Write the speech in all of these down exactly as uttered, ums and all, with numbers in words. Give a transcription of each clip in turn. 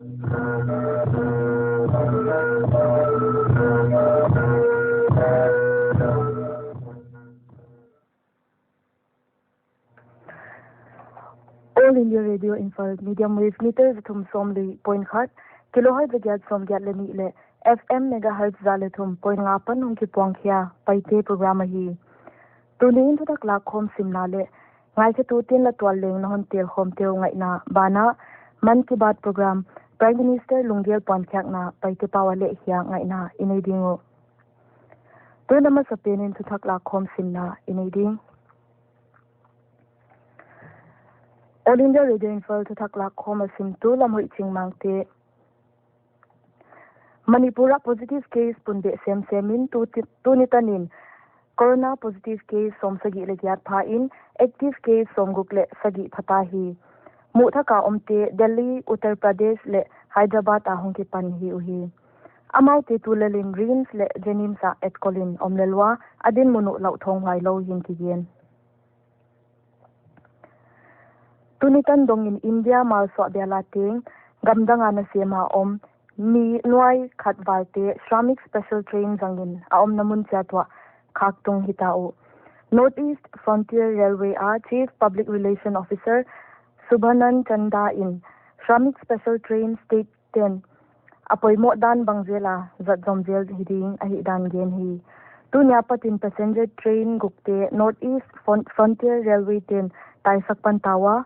All India Radio Imphal, medium wave meter za thum sawmli point khat, kilohertz za giat sawmgiat leh nih leh F M megahertz za leh thum point nga apan hong kipuang khia Paite program ahi. Tuni'n thuthak lakkhawm simna leh ngaikhetu tin la tual leng na hon tel khawmte uh ngaihna banah Mann Ki Baat program, Prime Minister lunggel puankhiakna Paite pau a lehkhiak ngaihna i nei ding uh. Tun a masapen in thuthak lakkhawm simna i nei ding. All India Radio Imphal thuthak lakkhawm a simtu Lamhoih Chingmangte. Manipur ah positive case pun beh semsem in tu ti-, tuni tan in corona positive case sawmsagih leh giat pha in active case sawmguk leh sagih pha ta hi. Muh thak a omte Delhi, Uttar Pradesh leh Hyderabad a hong kipan hi uhi. Amaute tulel in RIMS leh JNIMS ah etkol in om lel ua, a dinmun uh lauthawng huai lou hi'n kigen. Tuni tan dong in India malsuah bial a teng, gamdang a nasem a om mi nuai khat valte Shramik Special Train zang in a omna mun chiat uah khaktung hita uh. North East Frontier Railway a Chief Public Relation Officer Subhanan Chanda in Shramik Special Train state ten a poimoh dan bang zel a zat zom zel hi ding ahihdan gen hi. Tuni a pat in passenger train gukte North East Fron-, Frontier Railway ten taisak pan ta ua,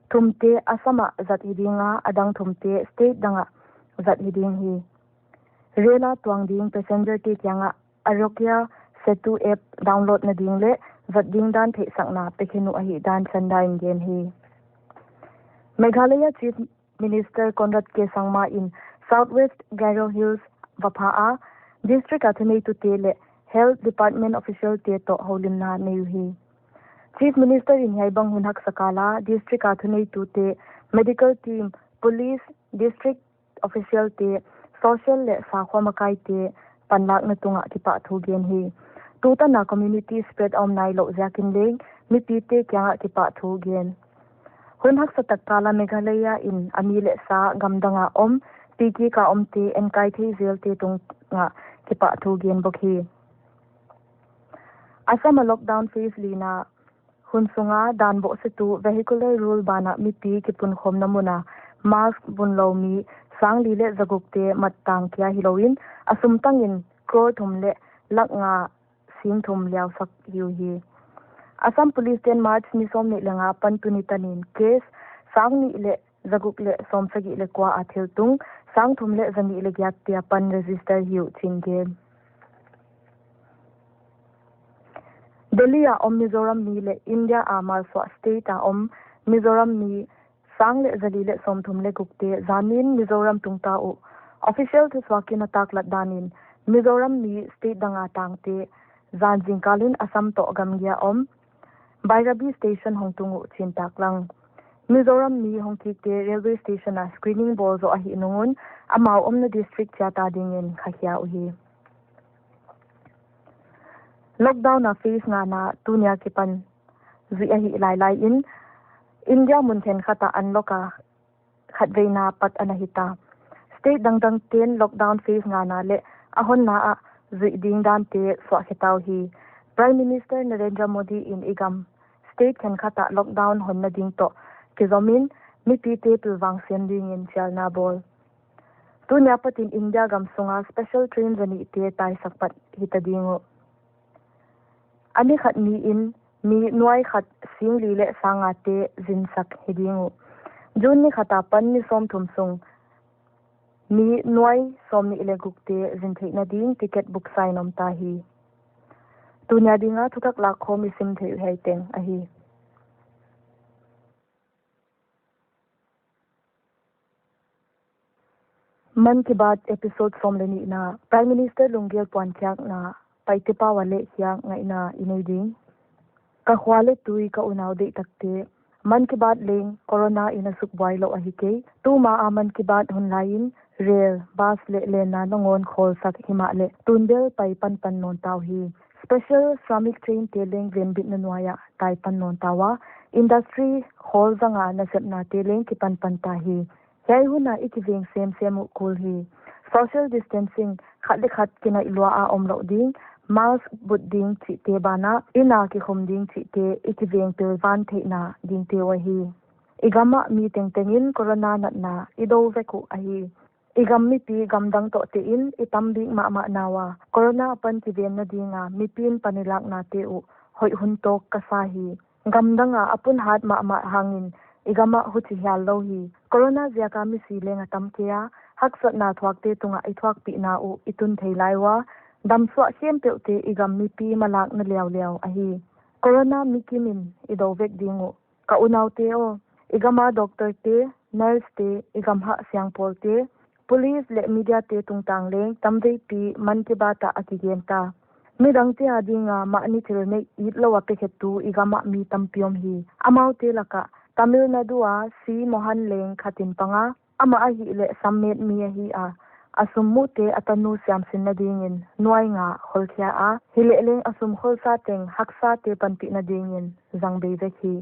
thumte Assam ah zat hi ding a, a dang thumte state dang ah zat hi ding hi. Rail a tuang ding passenger te kiang ah Arogya Setu app download na ding leh zat ding dan theihsakna pe khin uh ahihdan Chanda in gen hi. Meghalaya Chief Minister Conrad K Sangma in South West Garo Hills va pha a, district a thuneitute leh Health Department official te toh houlimna nei uhi. Chief Minister in hiai bang hun haksa kal a district a thuneitute, medical team, police, district official te, social leh sakhua makaite panlakna tungah kipahthu gen hi. Tutan a community spread a om nailouh ziakin leng mipite kiangah kipahthu gen. Hun haksa tak kal a Meghalaya in a mi leh sa gamdang a om, pikik a omte enkai thei zelte tungah kipahthu gen bawk hi. Assam a lockdown phase lina hun sunga dan bohsetu vehicular rule banah mipi kipunkhawmna mun a mask bun lou mi sangli leh zagukte mat tang kia hilou in, a sum tang in crore thum leh lakh nga sing thum liausak hi uhi. Assam Police ten March ni sawmnih leh nga apan tuni tan in case sangnih leh zaguk leh sawmsagih leh kua a thiltung sangthum leh zanih leh giat te apan register hi uh chi'n gen. Delhi a om Mizoram mi leh India a malsuah state a om Mizoram mi sang leh zali leh sawmthum leh gukte zanin Mizoram tung ta uh. Official thusuak in a taklat dan in Mizoram mi state dang a tangte zan zingkal in Assam toh gamgi a om Bairabi station hong tung uh chi'n taklang. Mizoram mi hong kikte railway station a screening bawl zoh ahih nung un amau omna district chiat a dingin khakhia uhi. Lockdown a phase ngana tuni a kipan zuih ahih lailai in India mun khenkhat a unlock a khatveina pat ana hita. State dangdang ten lockdown phase ngana leh a honna ah zuih ding dante suah khe ta uhi. Prime Minister Narendra Modi in i gam state khenkhat ah lockdown honna ding toh kizom in mipite pilvang sem dingin chialna bawl. Tuni a pat in India gam sunga special train zanihte taisak pat hita ding uh. A ni khat ni in mi nuai khat singli leh sangngate zinsak hi ding uh. June ni khat apan ni sawmthum sung mi nuai sawmnih leh gukte zin theihna ding ticket book sign om ta hi. Tuni a dinga thuthak lakkhawm i sim theih uh hiai teng ahi. Mann Ki Baat episode sawm leh nihna, Prime Minister lunggel puankhiakna, Paite pau a lehkhiak ngaihna i nei ding. Ka khua leh tui ka unau deihtakte, Mann Ki Baat leng corona in a sukbuai louh ahi kei. Tuma a Mann Ki Baat hun lai in rail, bus leh lenna nangawn khawlsak himahleh tunbel pai panpan nawn ta uhi. Special Shramik train te leng venbitna nuai ah tai pan nawn ta ua, industry khawl zanga nasepnate leng kipan pan ta hi. Hiai hun a i kiveng semsem uh kul hi. Social distancing, khat leh khat kinaih lua a om louh ding, mask but ding chihte banah, inn a kikhum ding chihte i kiveng pilvan theihna dingte uh ahi. I gam ah mi tengteng in corona natna i do vek uh ahi. I gam mipi gamdang toh te in i tam bik mahmah na ua, corona apan kivenna ding a mipi'n pan i laknate uh hoih hun tawk ka sa hi. Gamdang a a pun hat mahmah hangin i gam ah huchi hial lou hi. Corona ziak a misi leng a tam kei a, haksatna thuakte tungah i thuakpihna uh i tun thei lai ua, damsuak khempeuhte i gam mipi malakna liauliau ahi. Corona mi kim in i do vek ding uh. Ka unaute aw, i gam a doctor te, nurse te, i gam hahsiangpawlte, police leh media te tungtang leng tamveipi Mann Ki Baat ah a kigen ta. Midangte a ding a mahni thil neih it lou a pekhetu i gam ah mi tampi om hi. Amaute lak ah Tamil Nadu a C Mohan leng khat in pang a, amah ahihleh sammet mi ahi a, a sum muhte a tanu siamsinna dingin nuai nga kholkhia a, hileh leng a sum kholsa teng haksate panpihna dingin zang bei vek hi.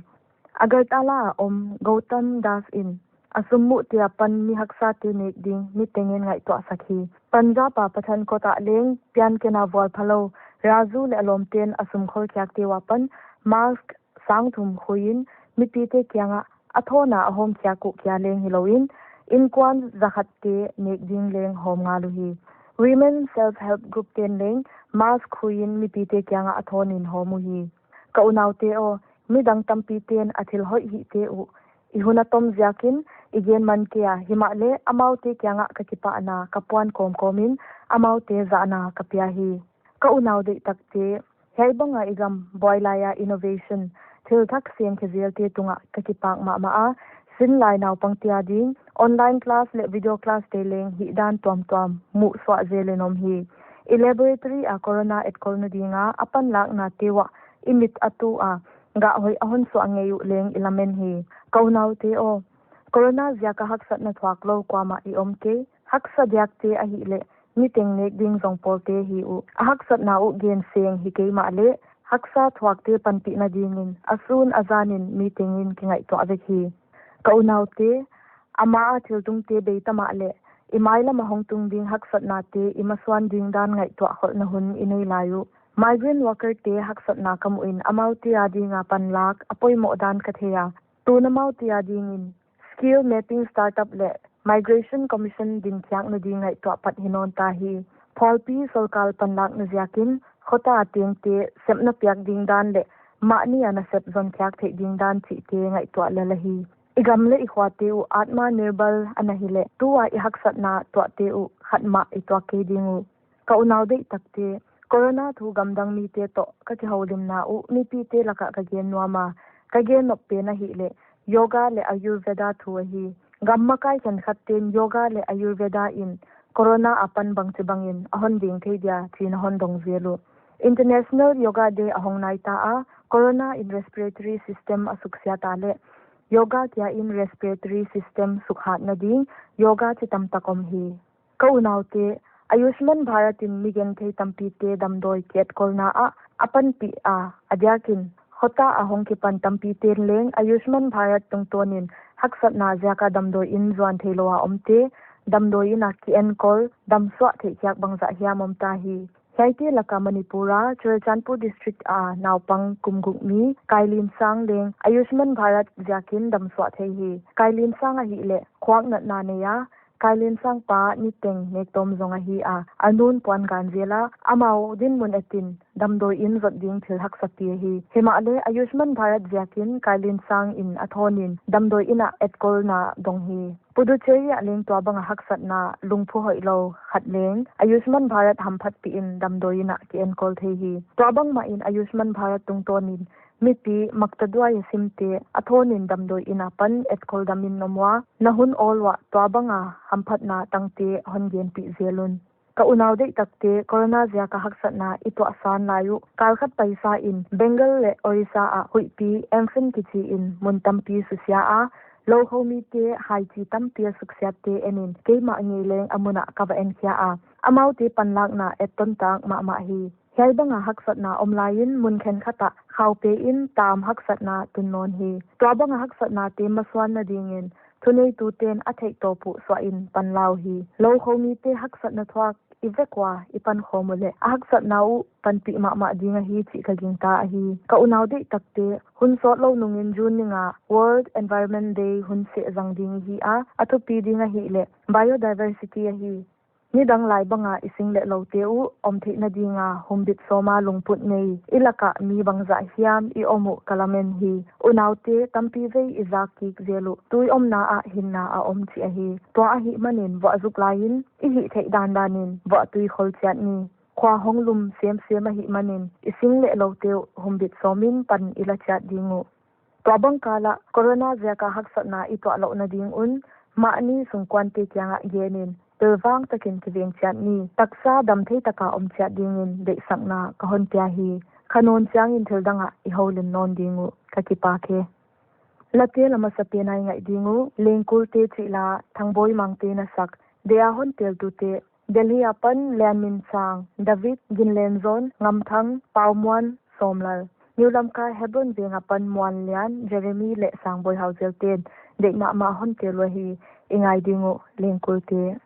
Agartala a om Gautam Das in a sum muhte apan mi haksate nek ding niteng in ngaihtuahsak hi. Punjab a Pathankot ah leng pianken a vualphalou Raju leh a lawmte'n a sum kholkhiakte uh apan mask sang thum khui in mipite kiangah a thawn a a hawmkhiak uh kia leng hilouin, innkuan zakhatte nek ding leng hawm ngal uhi. Women Self Help Group te'n leng mask khui in mipite kiangah a thawn in hawm uhi. Ka unaute aw, midang tampite'n a thil hoih hihte uh i hun a tom ziakin i gen man kei a, himahleh amaute kiangah ka kipahna ka puan kawmkawm in amaute zahna ka pia hi. Ka unau deihtakte, hiai bang a i gam buai lai a innovation, thil thak sem khe zelte tungah ka kipak mahmah a, sinlai naupangte a ding online class leh video class te leng hihdan tuamtuam muhsuah zel in om hi. I laboratory a corona etkolna ding a a panlaknate uah i mit a tu a, gah hoih a hon suah ngei uh leng i lamen hi. Ka unaute aw, corona ziak a haksatna thuak lou kuamah i om kei. Haksa diakte ahihleh niteng nek ding zong pawlte hi uh. A haksatna uh gen seng hi kei mahleh haksa thuakte panpihna dingin a sun a zan in mi teng in kingaihtuah vek hi. Ka unaute, ama a thiltungte bei ta mahleh i mailam a hong tung ding haksatnate i masuan ding dan ngaihtuah kholhna hun i nei lai uh. Migrant worker te haksatna ka muh in amaute a ding a panlak a poimoh dan ka thei a, tun amaute a dingin skill mapping startup leh Migration Commission dinkhiakna ding ngaihtuah pat hi nawn ta hi. Phawlpi sorkar panlakna ziakin khota a tengte sepna piak ding dan leh mahni a nasep zonkhiak theih ding dan chihte ngaihtuah lel ahi. I gam leh i khuate uh Atmanirbhar ana hileh tu a i haksatna tuahte uh khat mah i tuak kei ding uh. Ka unau deihtakte, corona thu gamdang mite toh ka kihoulimna uh mipite lak ah ka gen nuam a, ka gen nop pen ahihleh yoga leh Ayurveda thu ahi. Gam makai khenkhatte'n yoga leh Ayurveda in corona apan bangchibangin a hon veng thei dia chi'n a hon dong zel uh. International Yoga Day a hong nai ta a, corona in respiratory system a suksiat a leh yoga kia in respiratory system sukhatna ding yoga chi tamtak om hi. Ka unaute, Ayushman Bharat in mi genthei tampite damdawi ki-etkolna ah a panpih a, a diakin khota a hong kipan tampite'n leng Ayushman Bharat tungtawnin haksatna ziak a damdawi inn zuan theilou a omte damdawi inn a ki-enkol, damsuah theihkhiak bangzah hiam om ta hi. Hiaite lak a Manipur a Churachandpur district a naupang kum guk mi Kailinsang leng Ayushman Bharat ziakin damsuah thei hi. Kailinsang ahihleh khuak natna nei a, Kailinsang pa niteng nektawm zong ahi a, a nu'n puan gan zel a, amau dinmun etin damdawi inn zot ding thil haksa pi ahi. Himahleh Ayushman Bharat ziakin Kailinsang in a thawnin damdawi inn ah etkolna dong hi. Puducherry ah leng tuabang a haksatna lungphu hoihlou khat leng Ayushman Bharat hamphatpih in damdawi inn ah ki-enkol thei hi. Tuabang mah in Ayushman Bharat tungtawnin mipi maktaduai a simte a thawnin damdawi inn apan etkol dam in om ua, na hun awl uah tuabang a hamphatna tangte hon genpih zel un. Ka unau deihtakte, corona ziak a haksatna i tuahsan lai uh. Kal khat paisa in Bengal leh Orissa ah huihpi Amphen kichi in mun tampi susia a, loukhou mite haichi tampi a suksiatte en in keimah ngei leng a mun ah ka va enkhia a, amaute panlakna etton tak mahmah hi. Hiai bang a haksatna om lai in mun khenkhat ah khaupe in tam haksatna tun nawn hi. Tuabang a haksatnate masuanna dingin thuneituten a theih tawp uh suahin panla uhi. Lou khoumite haksatna thuak i vek ua i pankhawm uleh a haksatna uh panpih mahmah ding ahi chih ka gingta ahi. Ka unau deihtakte, hun sawtlou nungin June ni nga World Environment Day hun seh zang ding ihi a, a thupi ding ahihleh biodiversity ahi. Nidang lai banga i sing leh loute uh om theihna dinga humbit sawma lungput nei i lakah mi bangzah hiam i om uh ka lamen hi. Unaute, tampi vei i zak kik zel uh tui omna ah hinna a om chih ahi. Tua ahihmanin vuah zuk laiin i hih theih dandanin vuah tui khol chiat ni. Khua hong lum semsem ahihmanin i sing leh loute uh humbit sawmin pan i la chiat ding uh. Tua bang kala corona ziaka haksatna i tuah louhna ding un mahni sungkuante kiangah genin pilvang takin kiveng chiat ni. Taksa damthei taka om chiat dingin deihsakna ka hon pia hi. Kha nawn chiangin thil dangah i houlim nawn ding uh. Ka kipak e. Late la masapen a i ngaih ding uh Lengkulte chih la Thangboi Mangte in a sak. Dia hon teltute, Delhi apan Lianminchang, David, Ginlenzon, Ngamthang, Paumuan, Sawmlal. New Lamka Hebron veng apan Muanlian, Jeremy leh Sangboi Hauzel ten deih mahmah hon tel uhi. I ngai ding uh Lengkulte.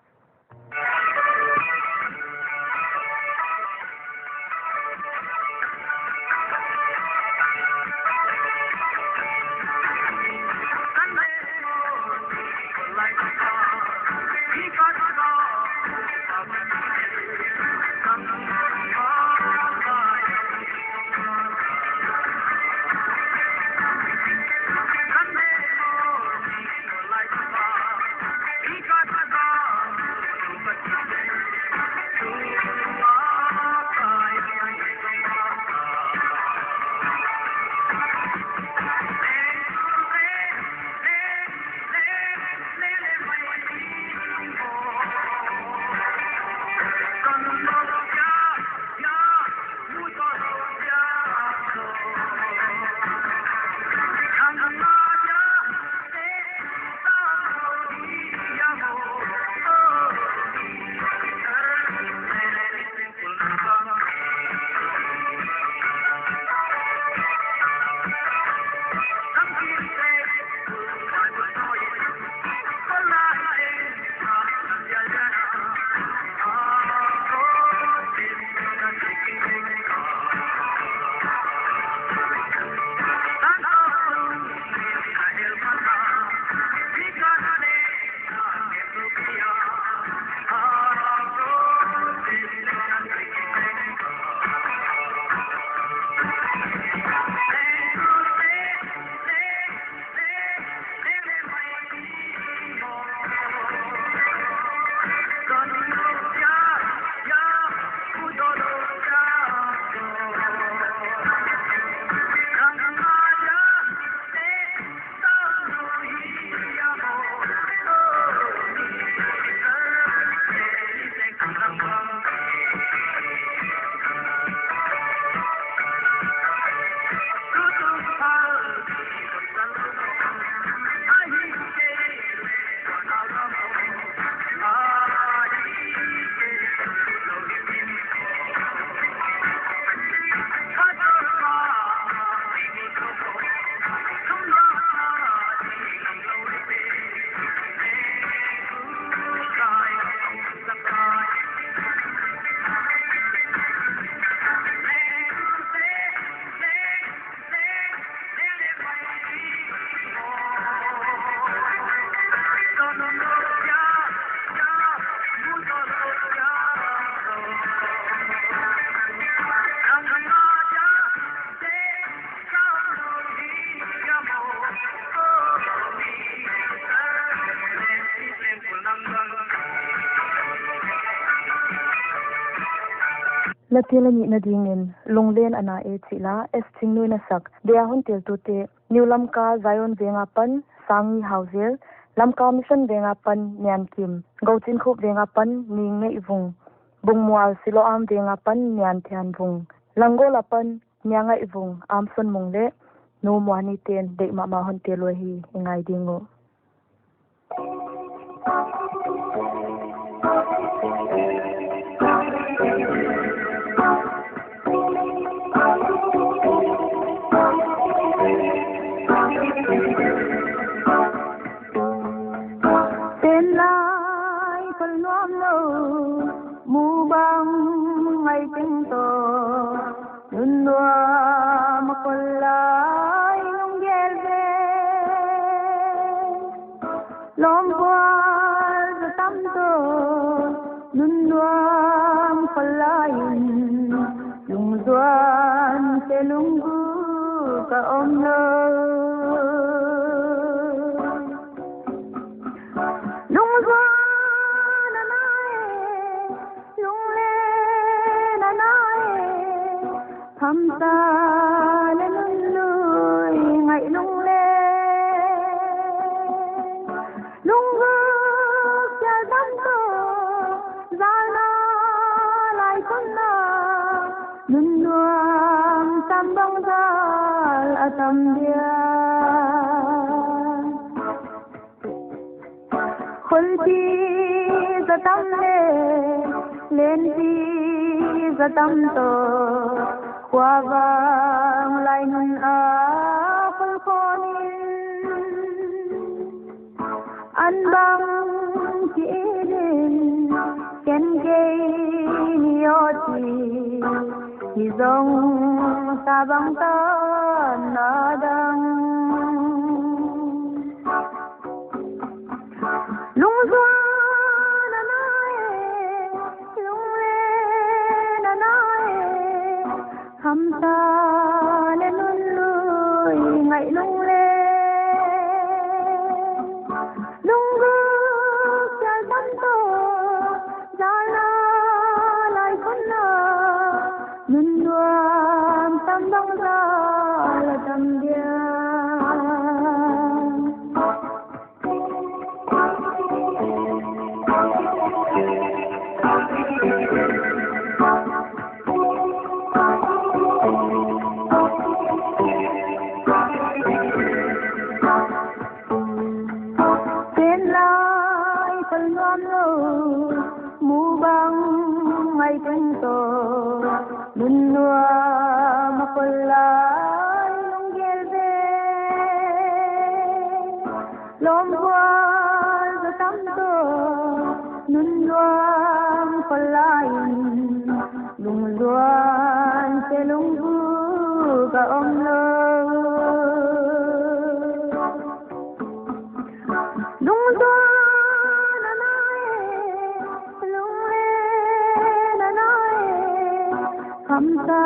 Late la nihna dingin Lunglen a na e chih la S Chingnui in a sak. Dia hon teltute, New Lamka Zion veng apan Sangi Hauzel, Lamka Mission veng apan Niankim, Gouchinkhup veng apan Ningngeihvung, Bungmual Siloam veng apan Nianthianvung, Langol apan Niangaihvung Amson Mung leh Nu Muani ten deih mahmah hon tel uhi. I ngai ding uh. nuam lou, mubang ngaih teng toh, nunnuam a khol lai lunggel ve. Lawmkhual zatam toh, nunnuam khol lai in, lungzuan se lungguk a om lou. Lungzuan a nai, lunglen a nai, khamsa leh nunlui ngaih lung leh. Lungguk sial tam toh, zalna lai khol na, nunnuam sam bang zal a tam dia. Kholpi zatam leh, lenpi zatam toh, khuavang lai nun a khol khawm in. An bang ki din, ken kei ni aw chi, hi zong sa bang tan na dang. Lungzuan a nai, lunglen a nai, khamsa leh nunlui ngaih lung leh. Lungguk sial tam toh, zalna lai khol na, nunnuam sam bang zal a tam dia. Pen lai khol nuam lou, mubang ngaih teng toh, nunnuam a khol lai lunggel ve. Lawmkhual zatam toh, nunnuam khol lai in, lungzuan se lungguk a om lou. Lungzuan a nai, lunglen a nai, khamsa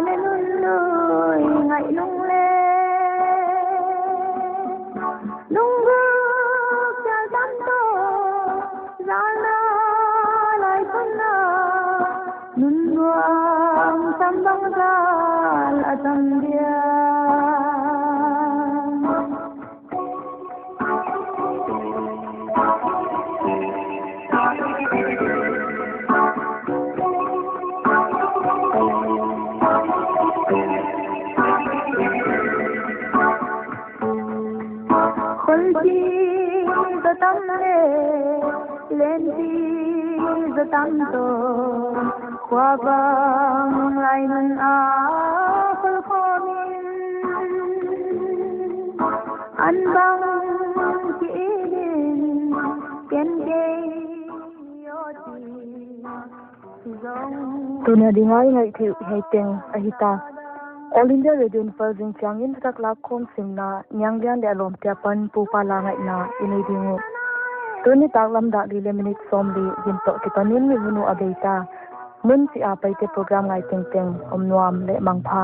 leh nunlui ngaih lung leh. Lungguk sial tam toh, zalna lai khol na, nunnuam sam bang zal a tam dia. Kholpi zatam leh, lenpi zatam toh, khuavang lai nun a khol khawm in. An bang ki din, ken kei ni aw chi. Tuni a ding a i ngaih theih hiai teng ahi ta. All India Radio Imphal zing chiangin thuthak lakkhawm simna Nianglian leh a lawmte apan Pu Pa la ngaihna i nei ding uh. Tuni taklam dak li leh minute sawmli gin toh kipanin mi hun uh a bei ta. Mun chih a Paite program ngai tengteng om nuam leh mangpha.